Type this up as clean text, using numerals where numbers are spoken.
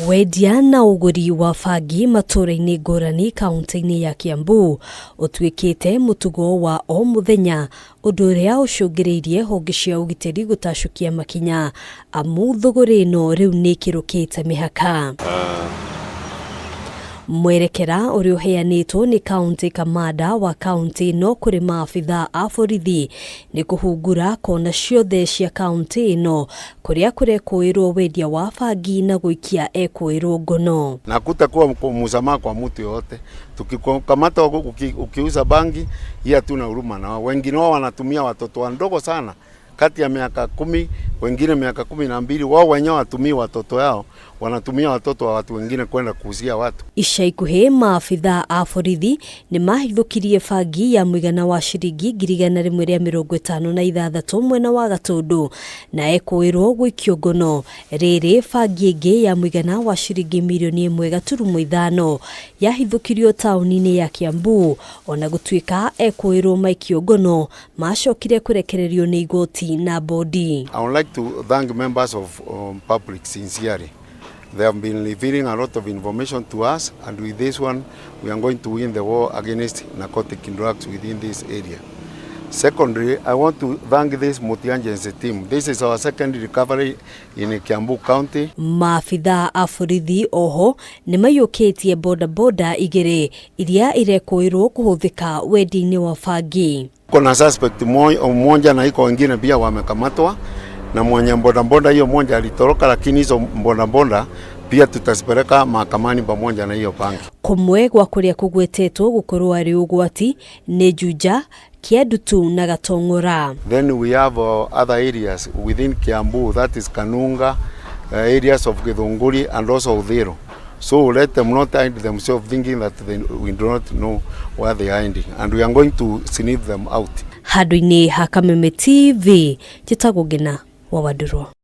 Wendia na ũgũri wa bangi matũũra-inĩ ngũrani kaunti-inĩ ya Kiambu ũtuĩkĩte mũtugo wa o mũthenya, ũndũ ũrĩa ũcũngĩrĩirie honge cia ũgitĩri gũtacũkia makinya amu thũgũrĩ ĩno rĩu nĩ ĩkĩrũkĩte mĩhaka. Mwerekera ũrĩa ũheanĩtwo nĩ kaunti kamanda wa kaunti ĩno kũrĩ maabitha a borithi nĩ kũhungura kona ciothe cia kaunti ĩno kũrĩa kũrekũĩrwo wendia wa bangi na gũikia ekũĩrwo ngono. Na kutakuwa msamaha kwa mtu yoyote. Tukikamata ukiuza bangi, hii hatuna huruma nao. Wengine wao wanatumia watoto wadogo sana kati ya miaka 10, wengine miaka 12. Wao wenyewe watumii watoto yao, wanatumia watoto wa watu wengine kwenda kuuzia watu. Ica ikuhĩ maabitha a borithi nĩ mahithũkirie bangi ya mũigana wa ciringi 156,000 mwena wa Gatũndũ na ekũĩrwo gũikio ngono. Rĩrĩ bangi ĩngĩ ya mũigana wa ciringi mirioni 1.5 yahithũkirio taũni-inĩ ya Kiambu, ona gũtuĩka ekũĩrwo maikio ngono macokire kũrekererio nĩ igoti na bodi. I would like to thank members of public sincerely. They have been revealing a lot of information to us, and with this one, we are going to win the war against narcotic drugs within this area. Secondly, I want to thank this multi-agency team. This is our second recovery in Kiambu County. Maabitha a borithi oho nĩ maiyũkĩtie bodaboda igĩrĩ iria irekũĩrwo kũhũthĩka wendia-inĩ wa bangi. Kuna suspect mmoja na iko wengine pia wamekamatwa, na mwenye bodaboda hiyo moja alitoroka, lakini hizo bodaboda pia tutazipeleka mahakamani pamoja na hiyo bangi. Kũmwe gwa kũrĩa kũgwetetwo gũkorwo arĩ ũgwati nĩ Juja, Kiandutu na Gatong'ora. Then we have other areas within Kiambu, that is Kanunga, areas of Githunguri and also Uthiru. So let them not hide themselves thinking that we do not know where they are hiding, and we are going to sniff them out. Handũ-inĩ ha Kameme TV, njĩtagwo Ngina wa Wandũrũ.